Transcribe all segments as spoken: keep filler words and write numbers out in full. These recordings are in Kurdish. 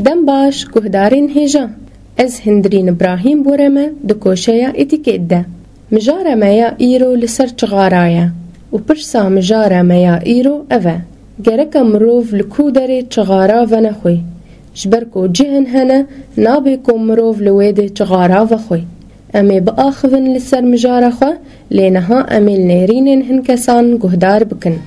Dem baş, guhdarên hêja. Ez Hindirîn Îbrahîm boreme di koşeya Etîkêt de. Mijara me ya îro li ser çixara ye û pirsa mijara me ya îro ev e: gereke mirov li ku derê çixara venexwê? Ji ber ku cihên hene, nabe ku mirov li wê dê çixara vexwê. Em ê biaxivin li ser mijara xwe, lê niha em ê li nêrînên hin kesan guhdar bikin.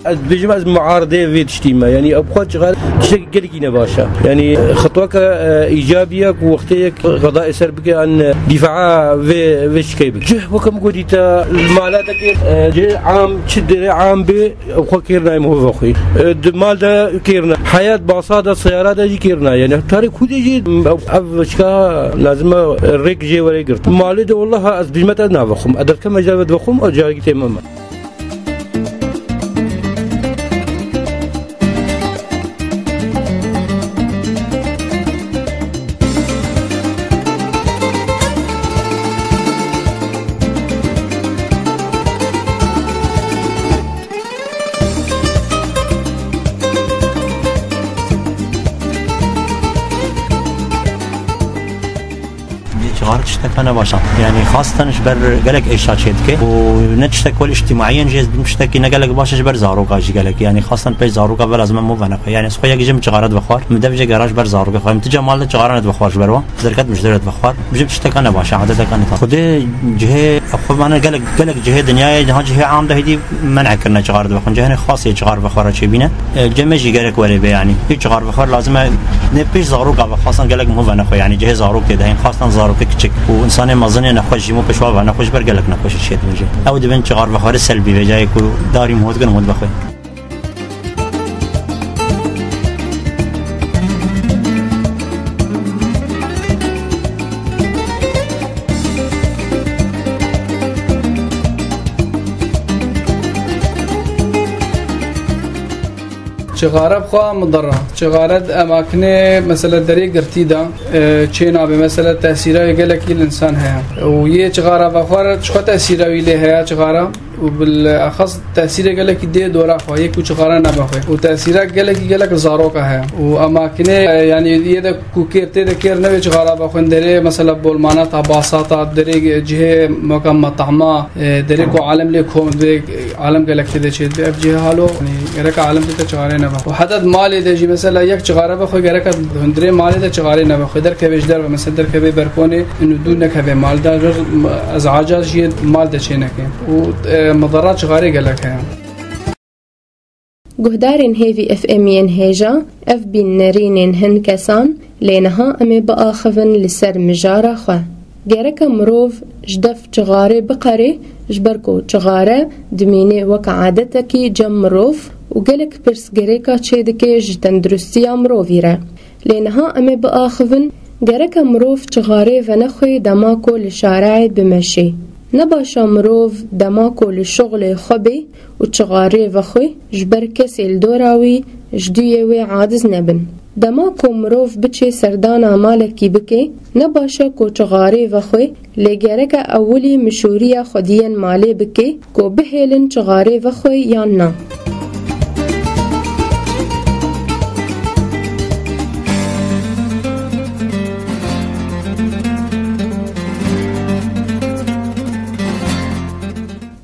Ez dibêjim, ez muaridê vê tiştî me. Yanî, ev xwe çixar tiştekî gelekî ne baş e. Yanî, xetweke, e, îcabî ye ku wextê yek qedayê ser bike an, e, dîfaa vê, vê çikê bike. Cih weke min gotî te, li mala de kê, e, cih am, çi derê am bê, ew xwe kêr nayê miho vexwî. E, di mal de kêr ne. Heyat basa de, seyara de jî kêr nayê. Yanî, tarê ku de jî ev, ev çika lazim e, rêk jê were girt. Malê de, wallah, ez dibêjim te, ez navexwim. Ez derkeme, ez dibexwim, ew carî tê me me. Çixar tişteka ne baş e. Yanî, xasten ji ber gelek êşa çêdike û ne tiştek wek îctîmaî ye, jî ez dibêjim tiştekî ne gelek baş e ji ber zaroka jî gelek. Yanî, xasten pêş zaroka ve lazim e miho venexwe. Yanî, ez xwe yek jim çixara dibexwar, min dev jê garaj ber zaroka xwe. Min tu cem mal de çixara nedibexwar ji ber wan. Derket min ji derve dixwar. Bijim tişteka ne baş e, adeteka ne. Xwedê cihê xwe mane gelek, gelek cihê dinyayê, niha cihê am de hêdî men'e kirine çixar dibexwin. Cihê xasê çixar vexwara çêbîne. E, cem me jî gerek were bê, yanî. Hîç çixar vexwar lazim e. Ne pêş zaroka ve xasan gelek miho venexwe, yanî cihê zarok tê de hên, xasan zarokê kiçik û insanê mezin ê nexweş jî miho pêş wa venexwe ji ber gelek nexweşî çêdibin jê. Ew dibin çixar vexwarê selbî vê cayê ku darî miho dikin miho dibexwe. Çixare bi xwe midara. Çixare di emakine, mesela, derê girtî de, e, çê nabe, mesela, tesîra gelekî li insan heye. Û yê çixara vexwar, çi xwe tesîra wî lê heye çixara? Û bil exas tesîrê gelekî dê dora xwe, yê ku çixara nebe xwe. Û tesîra gelekî gelek li zaroka heye. Û emakine, e, yanî yê de ku kêr tê de kêr nebe çixara vexwin derê, mesela bolmana ta basa ta derê cihê meka metama, e, derê ku alem lê kom dê, alem gelek tê de çê dê. Ev cihê halo, yanî gereka alem tê de çixarê nebe. Û heta di malê de jî mesela yek çixara vexwe gereka hundirê malê de çixarê nebe xwe. Derkeve ji derve, mesela derkeve berkonê, û dû nekeve mal de, ez aca jî mal de çê neke. Û, e, midara çixarê gelek heye. Guhdarên hêvî F M yên hêja, ev bîn nerînên hin kesan, lê niha em ê biaxivin li ser mijara xwe. Gereke mirov ji def çixarê biqerê, ji ber ku çixare dimîne weke adetekî cem mirov û gelek pirs gereka çêdike ji tenduristiya mirovî re. Lê niha em ê biaxivin, gereke mirov çixarê venexwê dema ku li şareyê bimeşê. Ne baş e mirov dema ku li şixulê xwe bê û çixarê vexwê, ji ber kesê li dora wî ji duyê wê aciz nebin. Dema ku mirov biçê serdana malekî bike, ne baş e ku çixarê vexwê, lê gereke ewilî mişûriya xwediyên malê bike ku bihêlin çixarê vexwe yan na.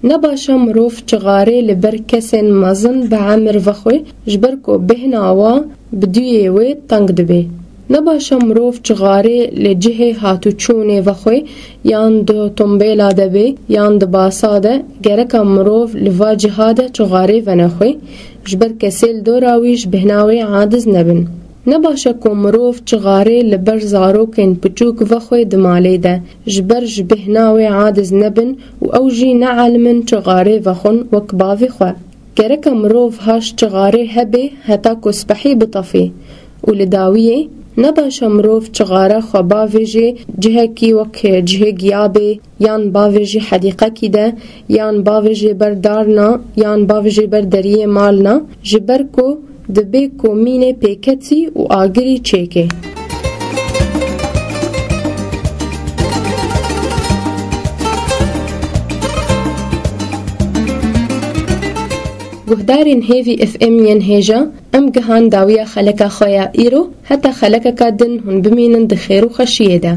Ne baş e mirov çixarê li ber kesên mezin bi emir vexwe, ji ber ku bêhna wa bi duyê wê teng dibe. Ne baş e mirov çixarê li cihê hatûçûnê vexwe, yan di tombêla de be, yan di basa de, gereka mirov li va ciha de çixarê venexwe, ji ber kesê li dora wî ji bêhna wê aciz nebin. Ne baş e ku mirov çixarê li ber zarokên piçûk vexwe di malê de, ji ber ji bêhna wê aciz nebin û ew jî nealimin çixarê vexwin wek bavê xwe. Gerek e mirov ha ji çixarê hebe heta ku spehî bitefê û li dawiyê ne baş e mirov çixara xwe bavêje cihekî wek cihê giyabê, yan bavêje hedîqekî de, yan bavêje ber darna, yan bavêje ber deriyê malna, ji ber ku dibê ku mînê pêketî û agirî çêke. Guhdarên Hêvî F M yên hêja, em gihan dawiya xeleka xwe ya îro, heta xelekeka din hûn bimînin di xêr û xweşiyê de.